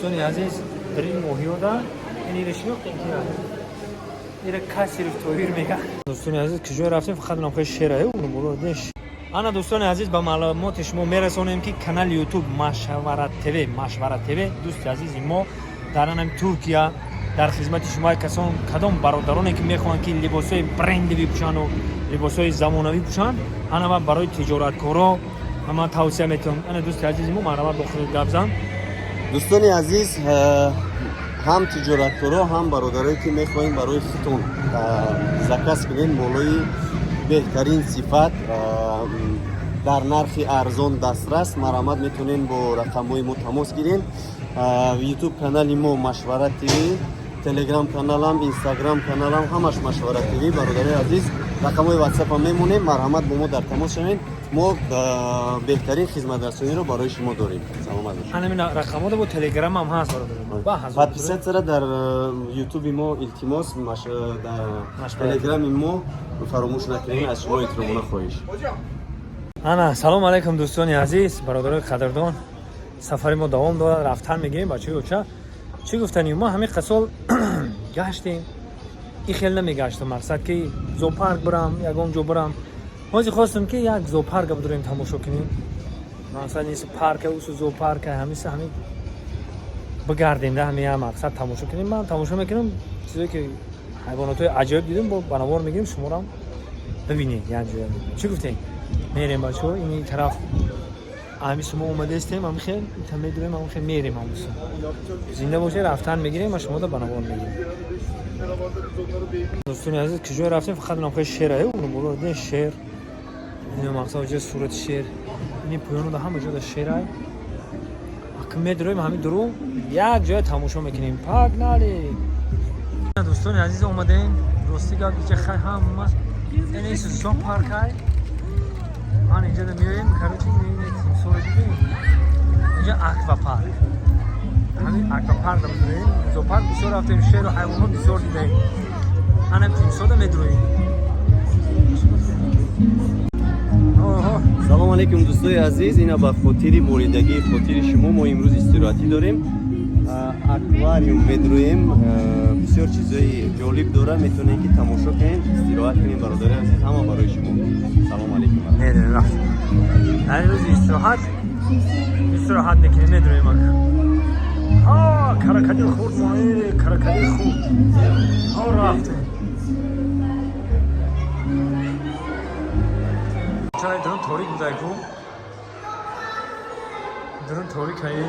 Дӯстони азиз, дар ин моҳиёда ин шинохтем ки ира Касиров Тоҳир мега. Дӯстони азиз, куҷо рафтем, фақат намхои шера деш. Ана, дӯстони азиз, ба маълумоти шумо мерасонем, ки канали Ютуб Машварат ТВ, Машварат ТВ, дӯсти азизи мо дар анами Туркия дар хизмати шумо. Касон, кадом бародароне ки мехоҳанд, ки либосҳои брендӣ бипӯшанду либосҳои замонавӣ пӯшанд, ана ва барои тиҷораткоро ман тавсия метиҳам. Ана дӯсти азизи мо, марҳамат, бо худ гап зан. Дӯстони азиз, ҳам тиҷораткоро, ҳам бародарое ки мехоҳем барои худтон заказ кунем молои беҳтарин сифат дар нархи арзон дастрас, марҳамат, метавонем бо рақамҳои мо тамос гирем. Ютуб канали мо Машварат ТВ, Телеграм каналам, Инстаграм каналам ҳамаш Машварат ТВ. Бародарои азиз, рақамҳои Ватсапам мемонем, марҳамат, бо мо дар тамос шавед. Мо беҳтарин хизматрасониро барои шумо дорем. Саломат бошед. Ҳамин рақамҳо бо Телеграм ҳам ҳаст, бародарон. Подписаться дар Ютуби мо, илтимос, дар Телеграми мо фаромӯш накунед. Аз шумо эҳтиромона хоҳиш. Ана, салом алайкум, дӯстони азиз, бародарои қадрдон. Сафари мо давом дорад, рафтан мегирем. Бачаи оча, чӣ гуфтанӣ? Мо ҳамин қасол гаштем, и хел намегаштам, мақсад ки зоопарк бирам, ягон ҷо бирам. Ҳозир хостем, ки як зоопарка бидурем, тамошо кунем. Мақсад нист, парка усу зоопарка ҳамиса ҳамин бигардем да, ҳамин мақсад тамошо кунем. Ман тамошо мекунам, чизое ки ҳайвонотҳои аҷоиб дидем, бо ба навор мегирем, шуморам бибинед як ҷоя. Чӣ гуфтем? Мерем, бачаҳо, ини тараф ҳами шумо омадаистем, ҳами хел ита медурем, ҳами хел мерем. Ҳамусу зинда бошед, рафтан мегирем ва шумо да ба навор мегирем. Дӯстони азиз, куҷо рафтем, фақат намхои шера ден, шер ина мақсад ҷо сурати шер, ини поёну да ҳама ҷо да шерай. Ака, медуроем ҳами дуру, як ҷоя тамошо мекунем. Погнали! Дӯстони азиз, омадем. Рости гап, иҷа хай ҳама ина зоопаркай. Ман инҷа да меоем, короче, мебинед, тимсоҳро дидем. Инҷа аквапарк, ҳамин аквапарк да медуроем. Зоопарк бисёр рафтем, шеру ҳайвонот бисёр дидем. Анам тимсода медуроем. Салом алейкум, дӯстои азиз. Ина ба хотири боридагии хотири шумо мо имрӯз истироҳатӣ дорем, аквариум медроем. Бисёр чизои ҷолиб дора, метавонем ки тамошо кунем, истироҳат кунем. Бародари азиз, ҳама барои шумо. Салом алейкум. Мерем, рафт. Ҳар рӯзи истироҳат истироҳат мекунем, медроем. Ака, крокодил хурд, крокодил хурд. Ҳо, рафтем. Чай, дурун торик будай ку, дурун торик ҳаи.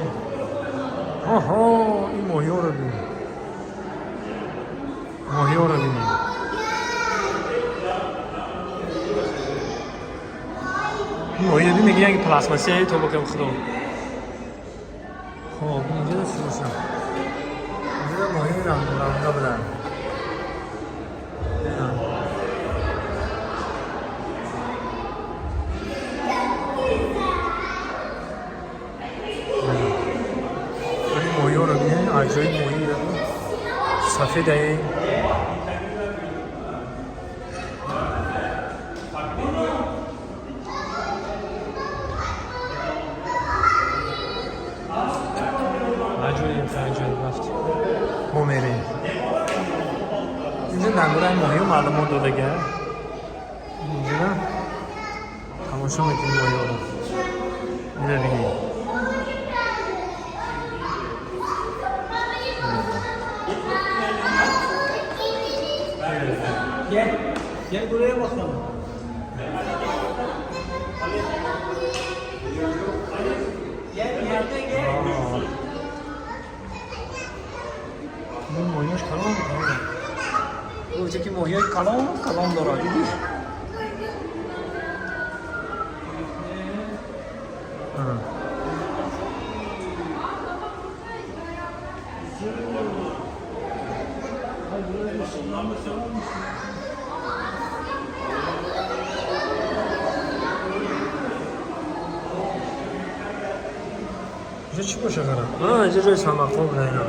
Оҳо, ин моҳиёро бин, моҳиёро бинем. Ин моҳиро бин, мегирем, ки пластмассия то бокам. Худо, хоб, инҷа чӣ боша? Инҷа моҳии рангоранга будан. Моҳиёро бинем, аҷоиб моҳиро сафедаи. Аҷоиб, аҷоиб. Рафт, мо мерем. Инҷа дар бораи моҳиё маълумот додага. Инҷа тамошо мекунем моҳиёро. Ина бинем. Gel. Gel buraya bakalım. Gel yerde gel. Ин моҳиёш калон калон. Гуфте ки моҳиёи калон калон дорад, дидӣ? Ана. Инҷа чӣ боша қара? Инҷа ҷои самбақҳо буда, ина.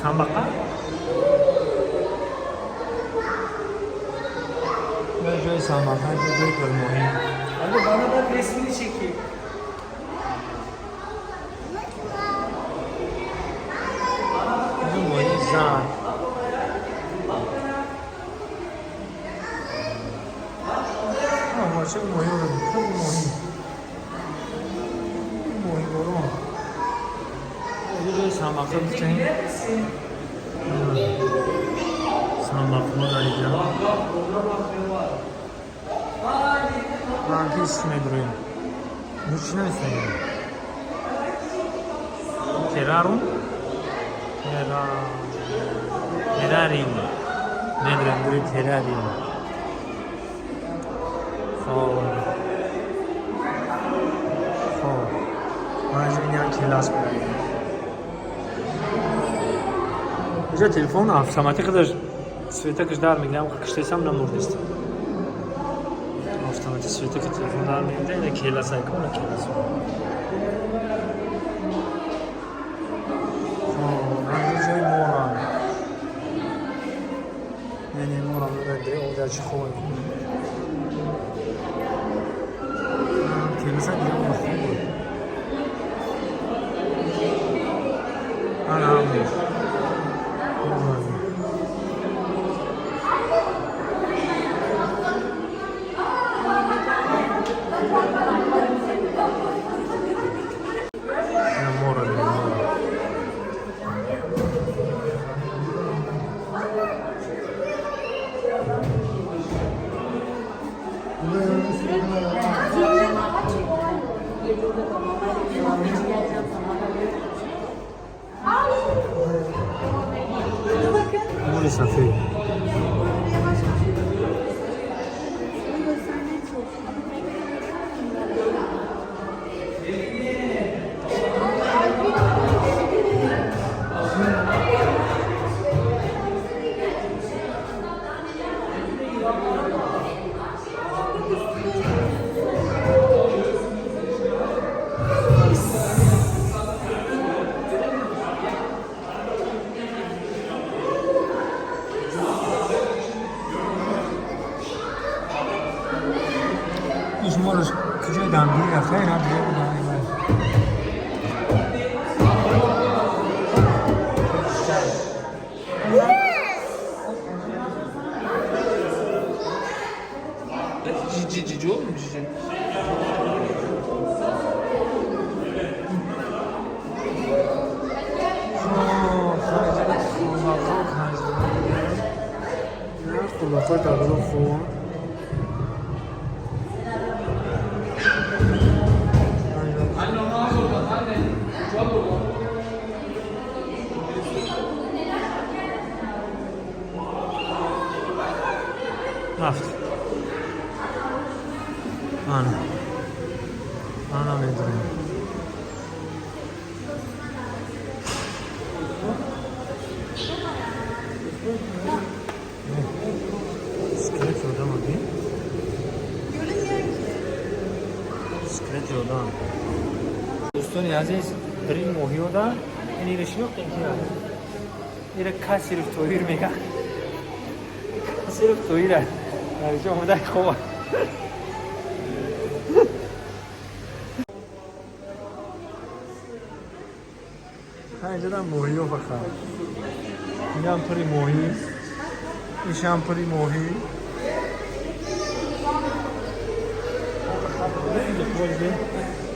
Самбақа? Инҷа ҷои самбақа, инҷа ҷои гулмоҳӣ. Hadi bana bak, resmini çekeyim. Самбақа гуфтем. Самбақҳо дар инҷа. Ранги медроем. Ҳеч нависем. Террарум? Террариум. Медроем дури террариум. Хоб. Хоб. Ман инам келас буд. Инҷа телефон автоматик худаш светакаш дар мегирам, киштесам намурдист. Автоматик светаки телефон дар мегирда, ина келас айкона келас. Хоб, ранги ҷои мора. Яъне мора мебарди, ода чӣ хоб айкон. Келаса дига хоб буд. Ана ҳамон. Мора, мора. Мори сафед. Иш мораш куҷои дамгирӣ рафта, ина дига Cici cici olur mu cici? Қулоқҳои дарбоза хуб. Anne onu al oradan anne. Çal oradan. Рафт. Ана. Ана медонем. Скелети одам оди? Скелети одам. Дӯстони азиз, дар ин моҳиёда ин ира шинохтем ки ира Касиров Тоир мега. Касиров Тоира. Дар инҷо омада хоб. Инҷа моҳиё фақат. Инам пури моҳӣ. Ишам пури моҳӣ.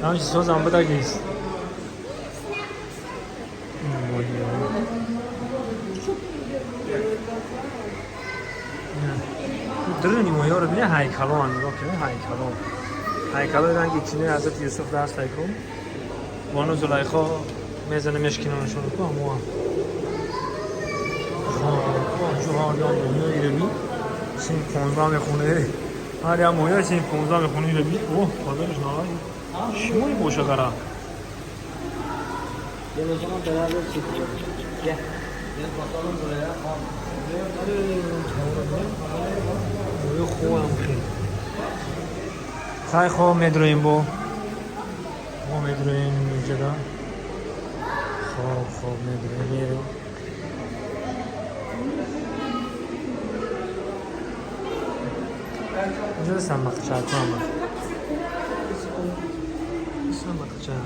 Ҳамин чизҳо будагист. Моҳиё. Дрини моҳиёро бинед, ҳайкалон, нигоҳ кунед, ҳайкалон. Ҳайкалои ранги чинаи Ҳазрати Юсуф даст айкун. Бону Зулайхо мезане мешкинонашон ку ҳамоа. Ҳар як моҳиё иреби синф 15 мехоне. Ҳар як моҳиё синф 15 мехоне иреби. Оҳ, падараш навай. Чӣ боша гара? Gel o zaman beraber çekelim. Gel. Gel bakalım buraya. Моҳиё хубам хеле. Хай, хоб медроем бо. Мо медроем инҷода. Хоб, хоб медроем, мерем. Инҷода самбақчаҳо ҳама. Самбақча.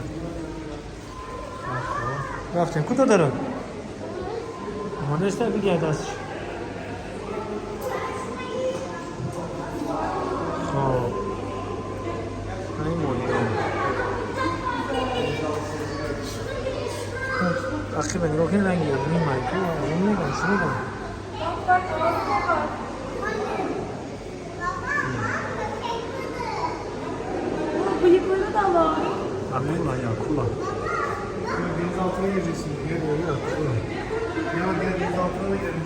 Хоб. Рафтем. Куҷо дарад? Омода иста бигирад дастш. Хоб. Ин моҳиё. Ақиба нигоҳ кунед, ранги ябуни майку, мегам, чӣ мегам? Bak bak ağzına bak. Bıyıkları da var. Akula ya, akula. Deniz altına gireceksin. Gel. Ya, akula. Ya gel deniz altına da girelim.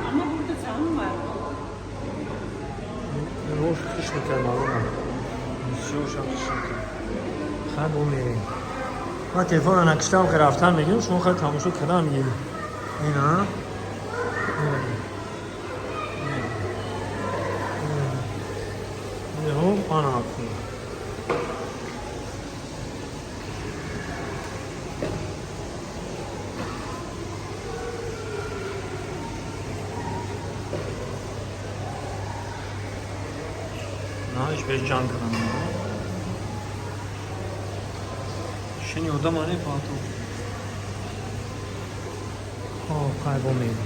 Ama burada cam var. Рош хиш мекард, маълума. Бисёршам хиш мекард. Хай, бо мерем. Ман телефонро накиштам, ки рафтан мегирам, шумо хай тамошо кардан мегиред. Ина. Ина. Ана акула. На, иш беш ҷанг кардам. Шини одама не пату. Хоб, хай, бо мерем.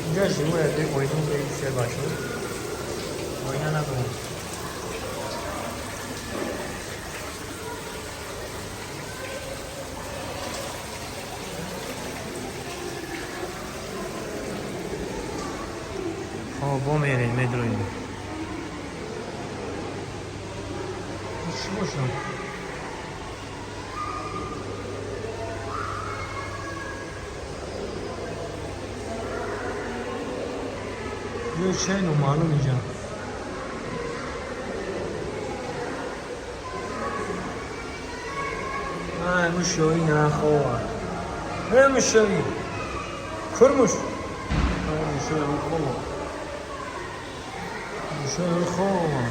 Инҷа живо яде оино се бачо. Оина надорам. Хоб, бо мерем, медроем. Чӣ бошам? Ё чай номаълум инҷа. Ай, мушои нахова. Э, мушои. Курмуш. Ай, мушои хова. Мушои хова.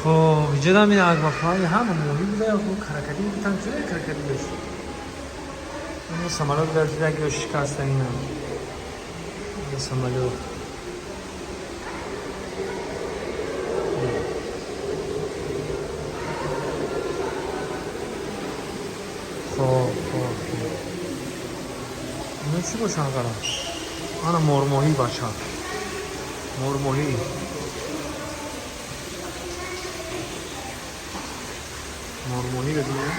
Хоб, иҷодам ин аквафаи ҳама моҳӣ буда, ё крокодил бутан, чӣ крокодил дошт? Ин самолёт гардида, ё шикаста инам. Ин самолёт. Хоб, хоб. Ино чӣ бошанд қара? Ана мормоҳӣ, бача. Мормоҳӣ. Мормоҳӣ бибинед.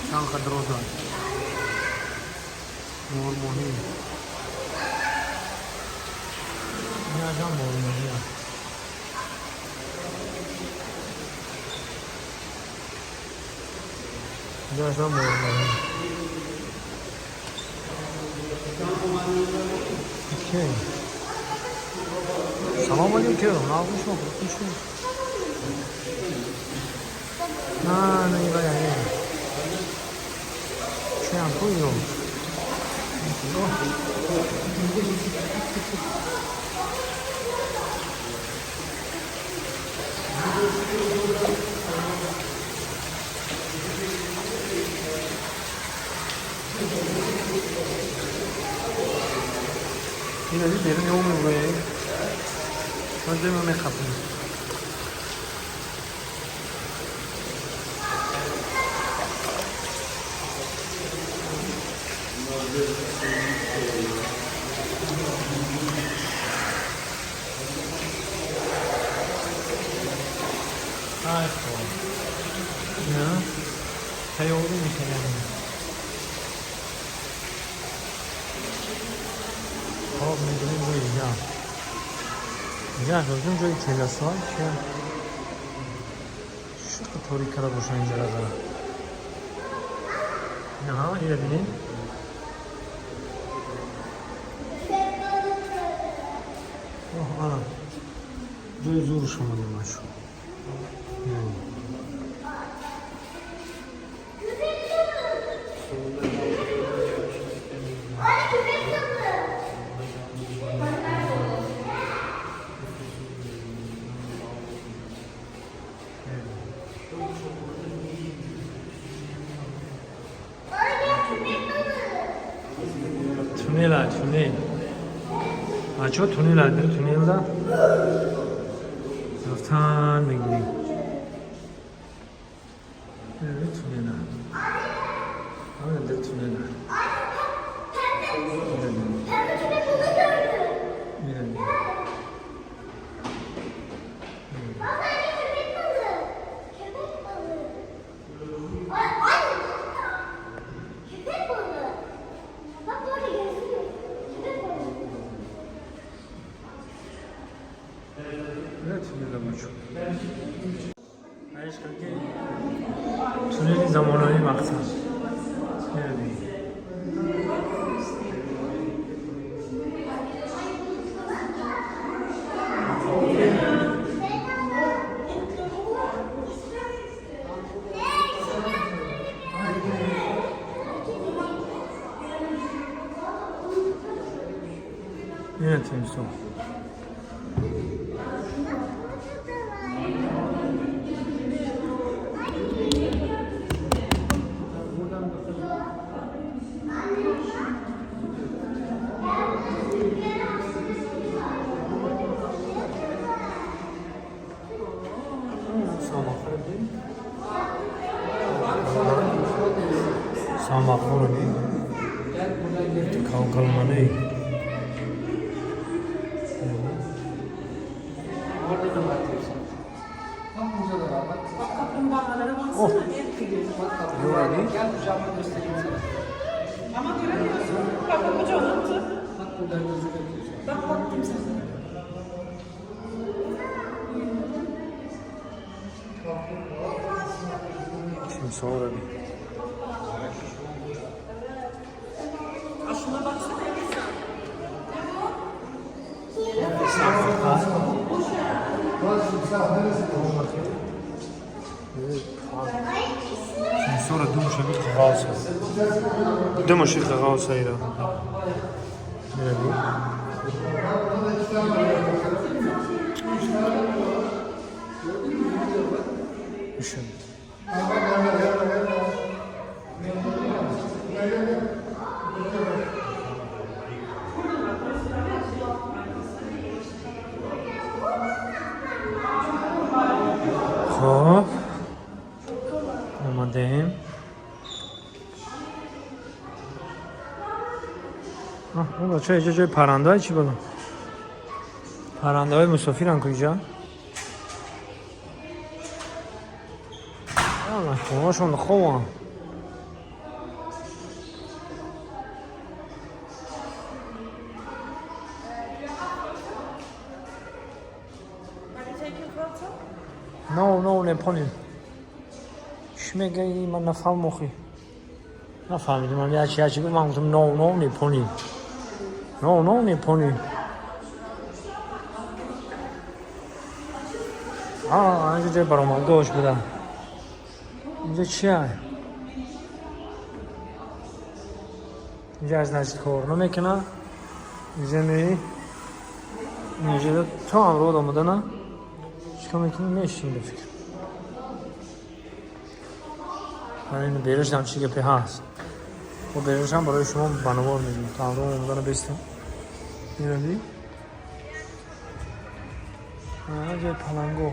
Чанд қадр роз аст. Мормоҳӣ. Ин аҷаб мормоҳӣ аст. Ин аҷаб мормоҳӣ. Окей. Салом алейкум. Нағз шумо, шумо. На, на, не. Чӣ ам пуё? Ина ди берун ё меброем. Мо ҷои мо мехапем. Ай, хоб. Ина тайёрӣ мекардем. Хоб, медонем ҷои дигар. Дигар ҷои ҷои келасҳо ки чӣ торик карда бошанд инҷа ра. Инаҳа, ина бинед. Оҳ, ана. Ҷои зурш омадем, бачо. Туннела, туннел. Бачаҳо, туннела, биро туннелда рафтан мегирем. Туннели замонави мақсад. Мебинӣ. Ина тимсоҳ. Самахор бин. Gel buradan gir. Калкалманей. Orada da var timsah. Bak burada da var. Bak. Bak kaplumbağalara baksana. Bak kaplumbağa. Gel kucağıma göstereyim sana. Ama göremiyorsun. Bak bak koca unuttu. Bak buradan gözüküyor timsah. Bak bak timsah. Тимсоҳро бин. Aa, şuna baksana Elisa. Ne bu? Burası timsah neresi? Тимсоҳро думша қағоса. Думаши қағоса ира. Меби. Burada iki tane var. Ишин. Bak gel gel gel gel. Gel gel gel. Хоб. Омадаем. Бача, иҷа ҷои паррандаҳои чӣ буд? Паррандаҳои мусофиран ку иҷа? Хонашон хобанд. Are you taking photo? No, не понял. Чӣ мегӯӣ? Ман нафаҳмам охи. Нафаҳмидам. Ман ячи ячи гуфт, ман гуфтам no, no, не понял. No, не понял. А, инҷа ҷои баромадгоҳш буда. Инҷа чия? Инҷа аз наздик кор намекунад. Инҷа меи. Инҷа то амрод омадана. Чикор мекунӣ? Мешинӣ ба фикр. Ин берушам чӣ гапе ҳаст. Бо берушам барои шумо ба навор мегӯем. То амрод омадана бестам. Ина ди? Ҷои паланго.